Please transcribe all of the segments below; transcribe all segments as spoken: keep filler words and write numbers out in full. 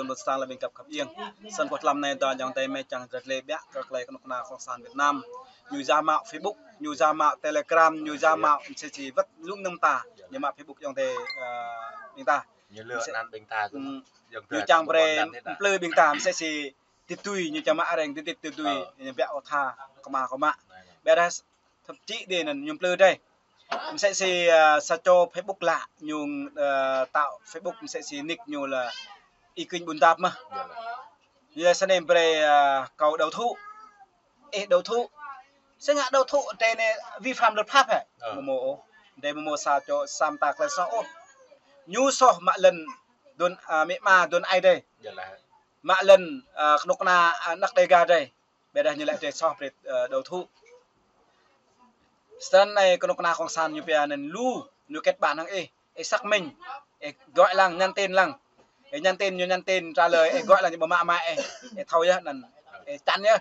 ƀôn sang lĕ ƀing găp khăp iêng. Snăn kơ tlam anei dŏ ayŏng adơi mơ̆ čang drăt lĕ biă kơ klei knŭk kna Cộng sản Việt Nam. Ñu yua mă Facebook, ñu yua mă Telegram, ñu yua mă msĕ si wơ̆t lŏm năng ta. Ñu mă Facebook ayŏng adơi, ơ, ƀing ta. Ñu lŏm năng ƀing ta kơ. Ñu čang brei mplư ƀing ta msĕ si tĭt tui, ñu čang mă arăng tĭt tui, ñu biă ôh tha kơ mă kơ mă. Ƀiădah thậm chí dih anăn ñu mplư dih. Msĕ si, ơ, sa čô Facebook lă ñu, ơ, tao Facebook msĕ si nick ñu lĕ Y Quynh Ƀuôn Dap mơh. Ñu lĕ snăn brei, ơ, kâo đầu thú. Ih đầu thú. Snăn ngă đầu thú dih anei vi phạm luật pháp hă? Mơ̆ mơ̆ ôh. Dih mơ̆ mơ̆ sa čô sa mta klei soh ôh. Ñu soh mă lŏn dŭn, ơ, amĭ ama dŭn ai dih. Mă lŏn, ơ, knŭk kna, ơ, anak Dega dih. Ƀiădah ñu lĕ dih soh brei, ơ, đầu thú. Snăn anei knŭk kna Cộng sản ñu pia anăn lu, ñu kết bạn hăng ih, ih xác minh, ih gọi lăng, nhắn tin lăng. Ih nhắn tin, ñu nhắn tin trả lời, ih gọi lăng ñu ƀu mă mă ih, ih thâo yơh anăn, ih čan yơh.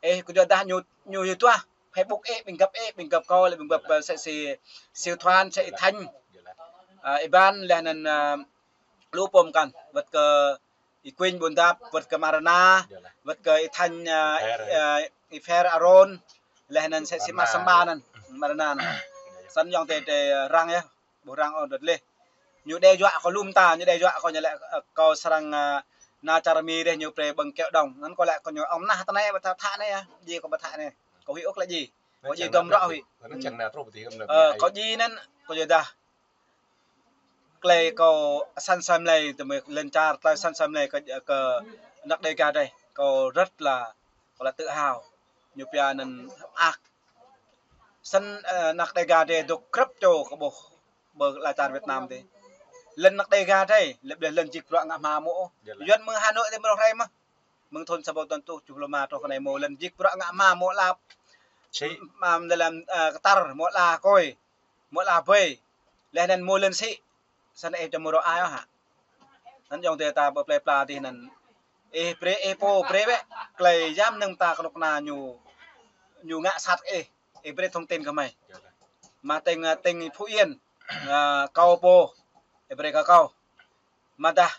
Ih kơ yua dah ñu, ñu yua tuah, Facebook ih, ƀing găp ih, ƀing găp kâo, lĕ ƀing găp, ơ, msĕ si Siu Thuan, msĕ Y Thanh. Ơ, Y Ban, leh anăn, ơ, lu pô mkăn, wơ̆t kơ Y Quynh Ƀuôn Dap, wơ̆t kơ Marana, wơ̆t kơ Y Thanh, ơ, Y Pher. Ơ, Y Pher Aron, leh anăn msĕ si Marana. Mă Samba anăn, Marana anăn. Snăn ayŏng adơi, adơi, ơ, răng yơh, ƀuh răng ôh drăt lĕ. Ñu đe dọa kâo lŏm ta, ñu đe dọa kâo ñu lĕ, ơ, kâo srăng, ơ, nao čar Mi dih ñu brei ƀơ̆ng kẹo đồng. Anăn kâo lĕ kâo ñu ŏng nah tơ anei ƀu thâo thă anei yơh, djai kâo ƀu thă anei. Kâo huĭ ôh klei djai. Kâo djai dŏm rŏ huĭ. Ơ, kâo djai anăn, kâo yua dah klei kâo săn asei mlei tơ mơ̆ lŏn čar, klei săn asei mlei kơ, kơ anak Dega dih. Kâo rất là, kâo lĕ tự hào. Ñu pia anăn hơ̆k mơak. Snăn, ơ, anak Dega dih dôk krăp čô kơ ƀuh ƀơi ala čar Việt Nam dih. Lŏn anak Dega dih, lĕ ƀiădah lŏn jik bruă ngă hma mơ̆ ôh. Yuăn mơ̆ng Hà Nội dih mơ̆ rŏh rai mơh. Mơ̆ng thŭn sa ƀâo tơ̆n tuh čuh lŏ ma truh kơ anei mơ̆ lŏn jik bruă ngă hma mơ̆ lăp. Mơ̆ lăm, ơ, kơ tar mơ̆ la kôi. Mơ̆ la bơi. Leh anăn mơ̆ lŏn sĭ. Snăn ih čăm mơ̆ rŏ ai ôh hă. Anăn ayŏng adơi ta ƀơ plei pla dih anăn. Ih brei, ih pô brei bĕ. Klei yăm năng ta knŭk kna ñu, ñu ngă sat ih. Ih brei thông tin kơ hmei. Mă tĭng, ơ, tĭng Phú Yên, ơ, kâo pô. Ih brei kơ kâo. Mă dah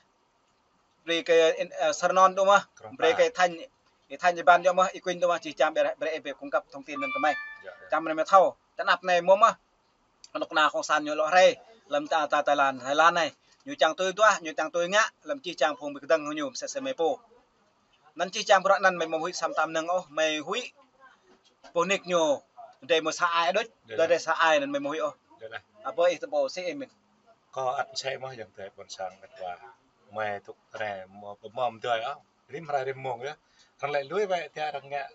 brei kơ, ơ, Sơrnon dŏ mơh, brei kơ Y Thanh, Y Thanh Y Ban dŏ mơh, Y Quynh dŏ mơh, jih jang brei, brei, brei cung cấp thông tin anăn kơ hmei. Čăm anei hmei thâo, tơ anăp anei mơ̆ mơh. Knŭk kna Cộng sản ñu lŏ rai, lăm ta, ta Thái Lan, Thái Lan anei. Ñu čang tui duah, ñu čang tui ngă, lăm jih jang phung ƀing kơdơ̆ng ñu, msĕ si hmei pô. Anăn jih jang bruă anăn hmei mơ̆ huĭ sa mta mnơ̆ng ôh, hmei huĭ. Pô nik ñu, dih mơ̆ sa ai đôč, dih sa ai anăn hmei mơ̆ huĭ ôh. Ƀơ ih tơƀâo sĭ ih mĭn. Kâo ăt msĕ mơh ayŏng adơi ƀôn sang ăt wa. Hmei tŭk anei mơ̆ pơmơ̆m dơi ôh. Rĭm hrơi rĭm mông yơh. Arăng lĕ lui wĕ tia arăng ngă.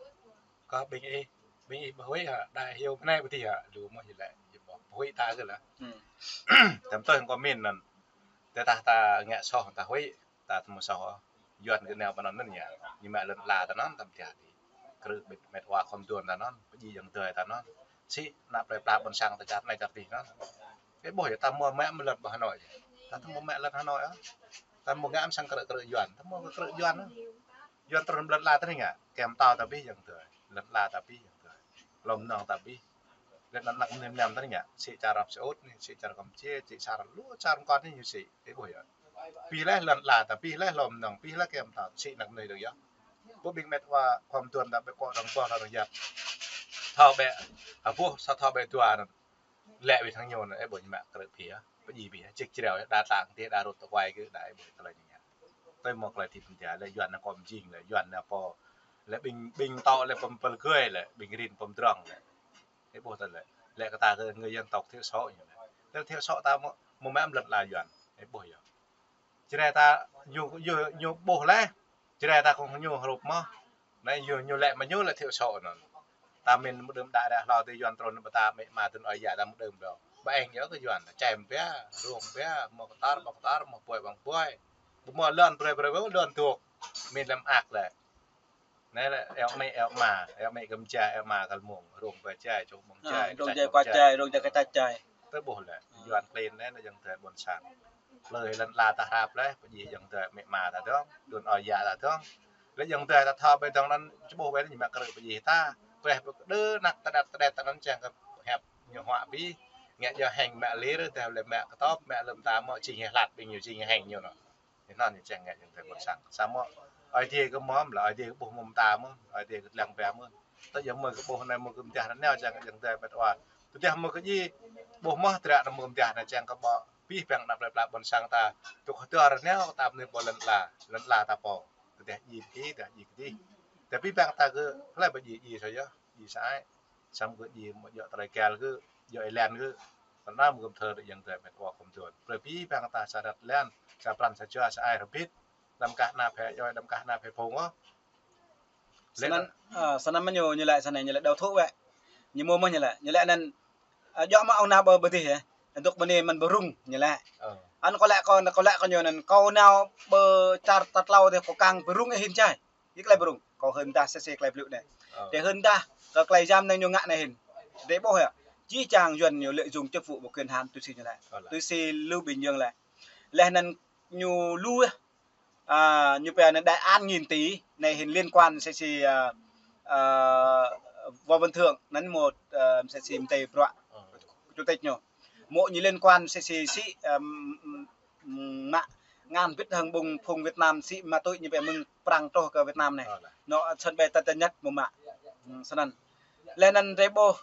Kơ ƀing ih, ƀing ih ƀu huĭ hă, đa hiu mnai ƀu dih hă, lu mơh ih lĕ, ih ƀu huĭ ta kơ lah. Tơm tơh kâo mĭn anăn. Tơdah ta ngă soh ta huĭ, ta tơmơ̆ soh ôh. Yuăn kơ nao pơ anăn anăn yơh. Ñu mă lŏn ala ta anăn tăm tiah dih. Krư̆ ƀĭt met wa khŏm duôn ta anăn, pơjing ayŏng adơi ta anăn. Sĭ anăp plei pla ƀôn sang ta čar anei čar dih anăn. Ih ƀuh yơh ta mơ̆ mă mơ̆ lŏn ƀơi Hà Nội. Ta tơmơ̆ mă lŏn Hà Nội ôh. Ta mơ̆ ngă mă sang krư̆ krư̆ Yuăn, ta mơ̆ krư̆ Yuăn ôh. Yuăn trŭn lŏn ala ta anei ngă, kem tao ta abih ayŏng adơi. Lŏn ala ta abih ayŏng adơi. Lŏm nŏng ta abih. Lĕ anăn anak mơnuih mơnam ta anei ngă, sĭ čar Arab Saudi anei, sĭ čar Kampuchia, sĭ čar lu čar mkŏn anei ñu sĭ, ih ƀuh yơh. Abih leh lŏn ala ta, abih leh lŏm nŏng, abih leh kem tao, sĭ anak mơnuih dơ̆ng yơh. Ƀuh ƀing met wa khŏm duôn ta ƀĕ kơ arăng ƀuh arăng yap. Thâo ƀĕ, ƀuh sa thâo ƀĕ dua anăn. Lĕ ƀing thâo ñu anăn, ih ƀuh ñu mă krư̆ abih yơh, pơjing abih yơh, jik jrao yơh, đa tang dih, đa rut tơ wai kơ, đa ih ƀuh tơlơi ñu ngă. Tui mơ̆ klei tip pơndia, lĕ Yuăn anăn kơ mjing lĕ, Yuăn anăn pô, lĕ ƀing, ƀing tŏ lĕ pơm pơl gơi lĕ, ƀing rin pơm drŏng lĕ. Ih ƀuh tơlơi. Lĕ kơ ta kơ người dân tộc thiểu số ñu lĕ. Tơlơi thiểu số ta mơ̆, mơ̆ mă lŏn ala Yuăn. Ih ƀuh yơh. Jrai ta ñu, ñu, ñu ƀuh leh. Jrai ta kơ ñu hrup mơh. Anei ñu, ñu lĕ mă ñu lĕ thiểu số anăn. Ta mĭn mơ̆ng đưm đă ră hlâo tơ Yuăn trŭn ƀơi ta amĭ ama dŭn ơi yă ta mơ̆ng đưm đŏ. Ƀơ eng yơh kơ Yuăn. Čem biă, rông biă, mơ̆ kơ tar, ƀă kơ tar, mơ̆ puai ƀăng puai. Ƀu mơ̆ lŏn brơi brơi ƀu lŏn dôk. Mĭn lăm ak lĕ. Anei lĕ, eo amĭ, eo ama, eo amĭ kơ mja, eo ama kơ lmông, rông ba jai, čŏk mông jai, rông jai, kua jai, rông jai, kơčăč jai. Tơ ƀuh lĕ, Yuăn klin anei lĕ ayŏng adơi ƀôn sang. Plơi lŏn ala ta hrăp leh, pơjing ayŏng adơi amĭ ama ta dơ̆ng, dŭn ơi yă ta dơ̆ng. Lĕ ayŏng adơi ta thâo ƀơi dơ̆ng anăn, či ƀuh ƀơi anăn ñu mă krư̆ pơjing ta. Plơi pơkơđơ anak tơđet tơđet ta anăn čang kơ hiăp ñu huă abih. Ngă yơh hĕng mă lir, tơl lĕ mă kơtop, mă lŏm ta mơ̆ jing hĕ hlăt ƀing ñu jing hĕng ñu anăn. Anŭn ñu čang ngă ayŏng adơi ƀôn sang. Samơ̆ Ơi Adai kơ mơ̆n, lĕ Ơi Adai kơ ƀuh mơ̆n ta mơ̆n, Ơi Adai kơ lăng pia mơ̆n. Tơdah mơ̆ kơ ƀuh anai mơ̆ kơ mơtiah anai čang ayŏng adơi met wa. Tơdah mơ̆ kơ djai ƀuh mơ̆ tơdah anai mơ̆ kơ mơtiah anai čang kơ ƀuh. Abih bang ană plơi pla ƀôn sang ta. Tŭ kơ tơdah anai ta mơ̆ lŏn ala, lŏn ala ta pô. Tơdah djai kơ, tơdah djai kơ dih. Tơdah abih bang ta kơ, hlơi ƀu djai, djai sa yơh, djai sa ai. Samơ̆ kơ djai mơ̆ djŏ tơlơi gal kơ, djŏ ih lan kơ. Kơ anŭn mơ̆ kơ thơ ayŏng adơi met wa kơ mơtuan. Plơi abih bang ta sa rơ̆t lan, sa pran sa jua sa ai rơbit. Đăm kah ană phe djai, đăm kah ană phe phung ôh. Lĕ snăn, ơ, snăn mơ̆ ñu, ñu lĕ snăn ñu lĕ đầu thú wĕ. Ñu mơ̆ mơ̆ ñu lĕ, ñu lĕ anăn, ơ, djŏ mă ong nao ƀơ ƀơ dih yơh. Dŏ ƀơ anai mơ̆n ƀu rŭng ñu lĕ. Ơ. Anŭn kâo lĕ kâo, kâo lĕ kâo ñu anăn kâo nao ƀơ čar ta tlâo dih kâo kiăng ƀu rŭng ih hin čai. Ih klei ƀu rŭng. Kâo hưn dah sĕ sĕ klei blŭ anai. Ơ. Tơdah hưn dah kơ klei jăm anai ñu ngă anai hin. Tơdah ƀuh yơh. Jih jang Yuăn ñu lợi dụng chức vụ và quyền hạn tui si ñu lĕ. Ơ lĕ. Tui si Lưu Bình Dương lĕ. Leh anăn ñu lu yơh. À, ñu pia anăn đại án nghìn tỷ, anai hin liên quan sĕ si, à, à, Võ Văn Thưởng, anăn một, à, sĕ si mơ̆ng tơ bruă. Ơ. Chủ tịch ñu. Mơ̆ ñu liên quan sĕ si, si, à, m-, m-, mă ngăn bit hăng ƀing phung Việt Nam si mă tui ñu pia mơ̆ng Prăng truh kơ Việt Nam anai. Ơ, lĕ. Anŏ sân bay Tân Sơn Nhất mơ̆ mă. Hmm, snăn. Leh anăn tơdah ƀuh,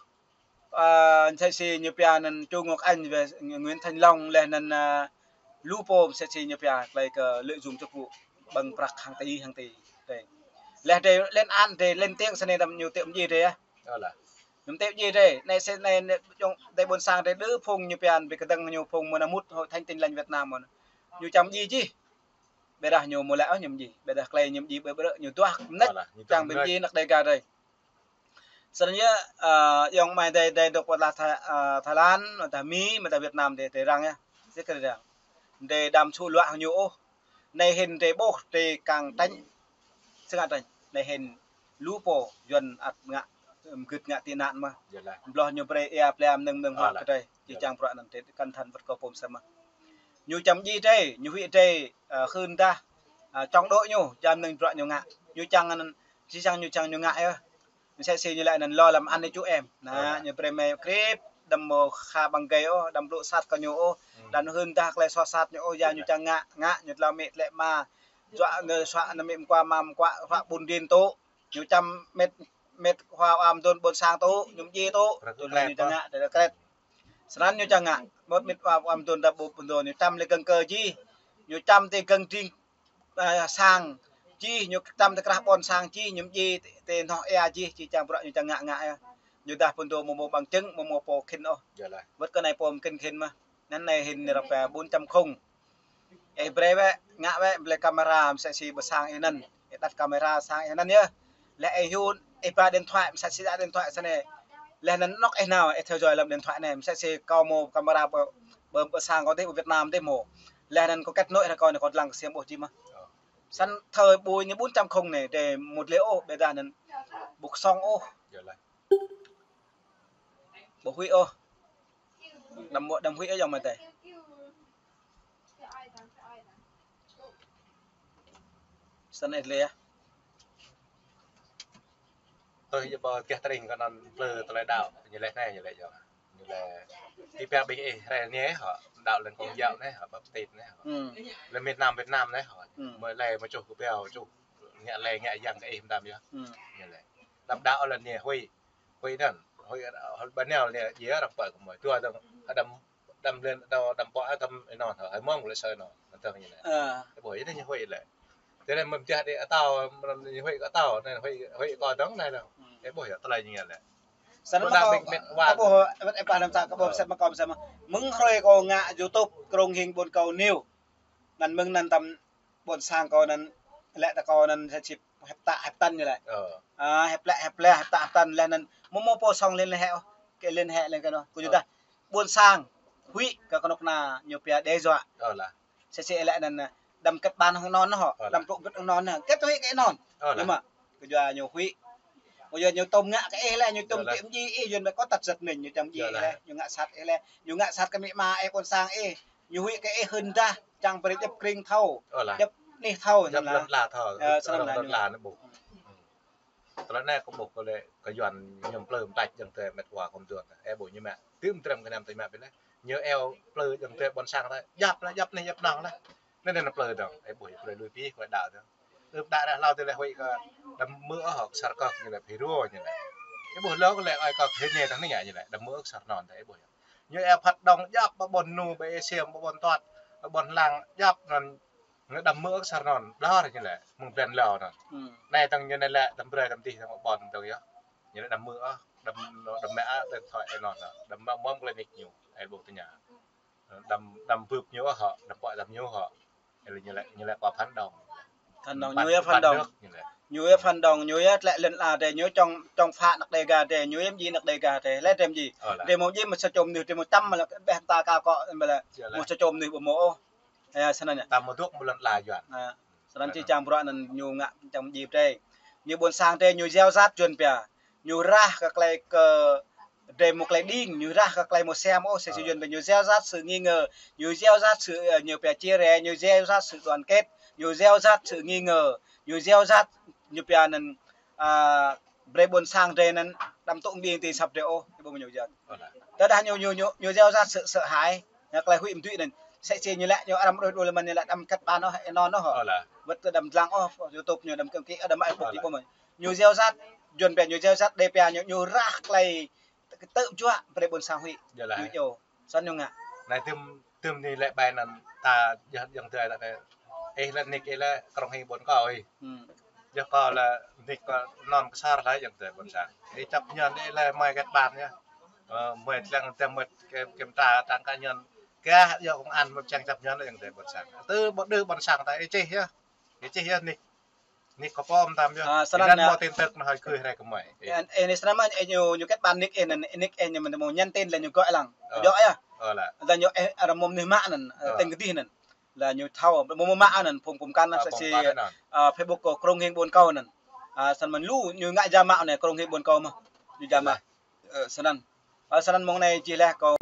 à, sĕ si ñu pia anăn Chu Ngọc Anh wĕ Nguyễn Thành Long leh anăn, à, lu pô sĕ si ñu pia klei kơ lợi dụng chức vụ ƀơ̆ng prăk hàng tỷ, hàng tỷ. Tơdah. Leh tơdah lên án tơdah lên tiếng snăn đăm ñu tui ƀu djai tơdah yơh. Ơ lĕ. Ñu tui ƀu djai tơdah. Anai sĕ anai, anai, ayŏng adơi ƀôn sang tơdah đơ phung ñu pia ƀu kơdơ̆ng ñu phung mơ̆ng anŭn mŭt Hội Thánh Tin Lành Việt Nam mơ̆n. Ñu čang ƀu djai jih. Ƀiădah ñu mơ̆ lĕ ôh ñu ƀu djai. Ƀiădah klei ñu ƀu djai ƀơi ƀrư̆ ñu duah mơnĕt. Ơ lĕ, ñu čang duah ƀu djai mơnĕt. Anăk Đêga tơdah. Snăn yơh, ơ, ayŏng amai adơi, adơi dŏ pơ lăn Tha-, ơ, Thái Lan, mơ̆ dah Mi, mơ̆ dah Việt Nam tơdah, tơdah răng yơh. Sĭt kơ răng. Tơdah đăm sŭ luă hăng ñu ôh. Anai hin tơdah ƀuh tơdah kiăng tránh. Sơngă tránh. Anai hin lu pô Yuăn ăt ngă, ưm, gưt ngă tị nạn mơ̆n. Yơh lĕ. Bloh ñu brơi ia plia mơnơ̆ng mơnơ̆ng. Ơ huă lĕ. Kơ tơdah. Yơh lĕ. Jih jang bruă anăn tơdah kăn thăn wơ̆t kơ pô msĕ mơ̆n. Ñu čang ƀu djai tơdah, ñu huĭ tơdah, ơ, hưn dah, ơ, čŏng dŏ ñu, jam mơnơ̆ng bruă ñu ngă. Ñu čang anăn, jih jang ñu čang ñu ngă yơh. Msĕ si ñu lĕ anăn lo làm ăn cho em. Anăn. Ơ. Ñu brơi mơ̆ krip, đăm mơ̆ kha ƀăng gai ôh, đăm blŭ sat kơ ñu ôh, hmm, đăm hưn dah klei soh sat ñu ôh, ya ñu, ơ, čang ngă, ngă, ñu tlao mĭ tlĕ ma. Juă ngơ suă anăn mĭ mkua ma mkua, suă ƀun din tŭ. Ñu čăm mĕt, mĕt khua am dôn ƀôn sang tŭ, ñu ƀu djai tŭ. Rơ̆k tŭ ñu čang ngă, tơdah kret. Snăn ñu čang ngă, mơ̆ mĕt khua am dôn đa ƀu ƀun dôn, ñu čăm lĕ gơ̆ng kơ jih. Ñu čăm tơdah gơ̆ng dring, à, sang jih, ñu čăm tơdah krah ƀôn sang jih, ñu ƀu djai tơ, tơ noh ia jih, jih čang bruă ñu čang ngă ngă yơh. Ñu dah pơdô mơ̆ mơ̆ bằng chứng, mơ̆ mơ̆ pô khĭn ôh. Yơh lĕ. Wơ̆t kơ anai pô mơ̆ khĭn khĭn mơ̆n. Anăn anai hin ră pă ƀun čăm không. Ih brơi wĕ, ngă wĕ, blơi camera, msĕ si ƀơi sang ih anăn. Ih đặt camera sang ih anăn yơh. Leh ih hyu, ih ba điện thoại, msĕ si đa điện thoại snăn. Leh anăn anŏk ih nao, ih theo dõi lăm điện thoại anai, msĕ si kâo mơ̆ camera ƀơi, ƀơi, ƀơi sang kâo dih, ƀơi Việt Nam dih mơ̆. Leh anăn kâo kết nối hăng kâo anai kâo lăng kơ siam ƀuh jih mơ̆n. Ơ. Snăn thời buổi ñu ƀun čăm không anai, tơdah một lễ ôh, ƀiădah anăn ƀu kơsong ôh. Yơh lĕ. Ƀu huĭ ôh. Đăm, đăm huĭ ôh ayŏng amai adơi. Snăn lĕ. Tui yơh ƀơ gah tring kơ anăn plư tơlơi đaŏ, ñu lĕ anai, ñu lĕ yơh. Ñu lĕ, ti pia ƀing ih rai anai hŏ, đaŏ lĕ Công giáo anai hŏ, Baptist anai hŏ. Hmm. Lĕ Việt Nam, Việt Nam anai hŏ. Hmm. Mơ̆ lĕ mơ̆ čuh kơ pia čuh. Ngă lĕ ngă yang kơ ih mơtam yơh. Hmm. Ñu lĕ. Đăm đaŏ lĕ anai huĭ. Huĭ anăn, huĭ, huĭ ƀơi anai lĕ, yơh ră pă kơ mơ̆. Dua dơ̆ng, đăm, đăm lĕ, đăm, đăm pŏk, đăm ih anŭn, hơi mơ̆ng lĕ sơi anŭn, mơ̆n tơ̆ng ñu lĕ. Ơ. Ih ƀuh, yơh anai ñu huĭ lĕ. Tơdah mơ̆ mơtiah đĭ atâo, mơ̆ ñu huĭ kơ atâo, anai huĭ, huĭ kơ dơ̆ng anai lĕ. Hmm. Ih ƀuh yơh, tơlơi ñu ngă lĕ. Snăn mơ̆ kâo, mĕt wa. Kâo ƀuh, mĕt ih pah đăm sa, kâo ƀuh, ơ, msĕ mơ̆ kâo msĕ mơ̆. Mơ̆ng hrơi kâo ngă YouTube, Krông Hing Ƀôn Kâo News. Anăn mơ̆ng anăn tăm ƀôn sang kâo anăn, lĕ ta kâo anăn sa čip hep ta, hep tăn ñu lĕ. Ơ. À, hep lĕ, hep lĕ, hep ta, hep tăn lĕ anăn. Mơ̆ mơ̆ pô song liên hệ ôh. Kơ liên hệ lĕ kơ anŭn. Kơ ñu dah. Ơ. Ƀôn sang, huĭ kơ kơnuk kơna ñu pia đe dọa. Ơ lĕ. Sĕ sĕ lĕ anăn, đăm kĕt ƀan hăng anŭn hŏ. Ơ lĕ. Đăm tŭ gĭt hăng anŭn hŏ. Kĕt huĭ kơ anŭn. Ơ lĕ. Ñu mơ̆. Kơ yua ñu huĭ. Ơ yua ñu tŭm ngă kơ ih lĕ, ñu tŭm, ơ lĕ, tŭ mơ̆ djai ih, Yuăn mĕ kơ tăt giật mình, ñu čang djai ih lĕ, ñu ngă sat ih lĕ, ñu ngă sat kơ amĭ ama ih, ƀôn sang ih. Ñu huĭ kơ ih hưn dah, čang brơi djŏp krĭng thâo. Ơ lĕ. Djŏp anih thâo, djŏp lăn ala thâo. Ơ, snăn lăn ala anăn ƀuh. Tơlơi anai kâo ƀuh kơ lĕ kơ Yuăn ñu plư mơtač ayŏng adơi met wa kơ mơtuan. Ih ƀuh ñu mă. Tơm trem kơ anăm tơm mă ƀiă lĕ. Ñu iâu plư ayŏng adơi ƀôn sang lĕ. Djŏp lĕ, djŏp anih, djŏp nŏng lĕ. Anŭn plơi dong, ih ƀuh, plơi lui pih, plơi đaŏ dong. Ih đaŏ ră hlâo tơlơi huĭ kơ đăm mơ̆ ôh, kơ sar kơ ñu lĕ, phi rô ñu lĕ. Ih ƀuh lŏ kơ lĕ ơi kơ thê ñu tah ñu ngă ñu lĕ, đăm mơ̆ ôh kơ sar anŭn tah, ih ƀuh. Ñu ĕp phat dong djŏp, ƀă ƀôn nu, ƀă ê siêm, ƀă ƀôn tuăt, ƀă ƀôn lăng djŏp anŭn. Ñu đăm mơ̆ ôh kơ sar anŭn, ƀlŏr ñu lĕ, mơ̆ng blan hlâo anŭn. Hmm. Anai tơ̆ng ñu anai lĕ, đăm brơi đăm tih, tơ̆ng ƀôn tơ̆ng yơh. Ñu lĕ đăm mơ̆ ôh, đăm, đăm mă ôh, tơ̆ng thoi anŭn, đăm mă mơ̆ng plơi nik ñu, ih ƀuh tơña. Đăm, đăm bưp ñu hŏ, đăm pŏk đăm ñu hŏ. Ñu lĕ, ñu lĕ, ñu lĕ kơ phản động. Phản động, ñu yơh phản động. Ñu lĕ. Ñu yơh phản động, ñu yơh tlĕ lŏn ala drei, ñu čŏng, čŏng phá anăk Đêga drei, ñu yơh djai anăk Đêga drei. Lĕ drei djai. Ơ, lĕ. Drei mơ̆ djai mơ̆ sa čô mơnuih, drei mơ̆ čăm mă lĕ, ƀĕ ta ka kŏ mă lĕ. Mơ̆ sa čô mơnuih ƀu mơ̆ ôh. Ơ, snăn yơh. Ta mơ̆ dŏ mơ̆ lŏn ala Yuan. Ơ, snăn či čang bruă anŭn ñu ngă čang djai drei. Ñu ƀôn sang drei ñu gieo rắc yuan pia. Ñu rah kơ klei kơ drei mơ̆ klei đing, ñu rah kơ klei mơ̆ sem ôh, sĭt sĭt yuan pia ñu gieo rắc sự nghi ngờ, ñu gieo rắc sự, ơ, ñu pia chia rẽ, ñu gieo rắc sự đoàn kết, ñu gieo rắc sự nghi ngờ, ñu gieo rắc ñu pia anŭn, a, brei ƀôn sang drei anŭn đăm tŭ ƀing ti sap drei ôh, ƀu mơ̆ ñu gieo. Tơdah ñu, ñu, ñu, ñu gieo rắc sự sợ hãi, ñu klei huĭ mơ̆ tui anŭn. Sĭt sĭt ñu lĕ, ñu arăng đuaĭ đuaĭ lĕ mơ̆n ñu lĕ đăm kăt ƀan ôh, ê non ôh. Ơ, lĕ. Wơ̆t tơ đăm dlăng ôh, YouTube ñu đăm kơ̆ng kĭ, đăm mă ƀuh ti ƀu mơ̆n. Ñu gieo rắc, yuan pia ñu gieo rắc, đe pia ñu, ñu rah klei tơ̆ juă brei ƀôn sang huĭ. Yơh lĕ. Ñu yơh. Snăn ñu ngă. Anai tơ̆m, tơ̆m anai lĕ ƀai anŭn ta yơh ayŏng adơi ta anai. Ih lĕ nik ih lĕ krông hing ƀôn kâo ih. Hmm. Yơh kâo lĕ nik kâo anŭn kơ sar lĕ ayŏng adơi ƀôn sang. Ih čăp ñăn ih lĕ mơi kĕt ƀan yơh. Ơ, mơi tlăng tơ̆m mơi kơ, kiểm tra trang cá nhân. Kơ yơh công an mơi čang čăp ñăn ayŏng adơi ƀôn sang. Tơ ƀu đơ ƀôn sang ta ih čih yơh. Ih čih yơh nik. Nik kơ pom tam yơh. Ơ, snăn anŭn mơ̆ tin tức anŭn hơi kơi rai kơ mơi. Ơ, ơ, anai snăn mơ̆, ơ, ñu, ñu kĕt ƀan nik, ơ, anŭn, nik, ơ, ñu mơ̆n mơ̆ nhắn tin lĕ ñu gọi lăng. Ơ. Gọi yơh. Ơ, lĕ. Lĕ ñu, ơ, arăng mơ̆ mơnuih mă anŭn, ơ, tơ̆ng kơdih anŭn. Lĕ ñu thâo, mơ̆ mơnuih mă anŭn, phung pơkŏn anŭn, ơ, sĭt sĭt, pơkŏn anŭn. Ơ, Facebook kơ krông hing ƀôn kâo anŭn. Ơ, snăn mơ̆n lu, ñu ngă jama anai, krông hing ƀôn kâo mơ̆. Ñu jama. Ơ, snăn. Ơ, snăn mơ̆ng anai čih lĕ kâo.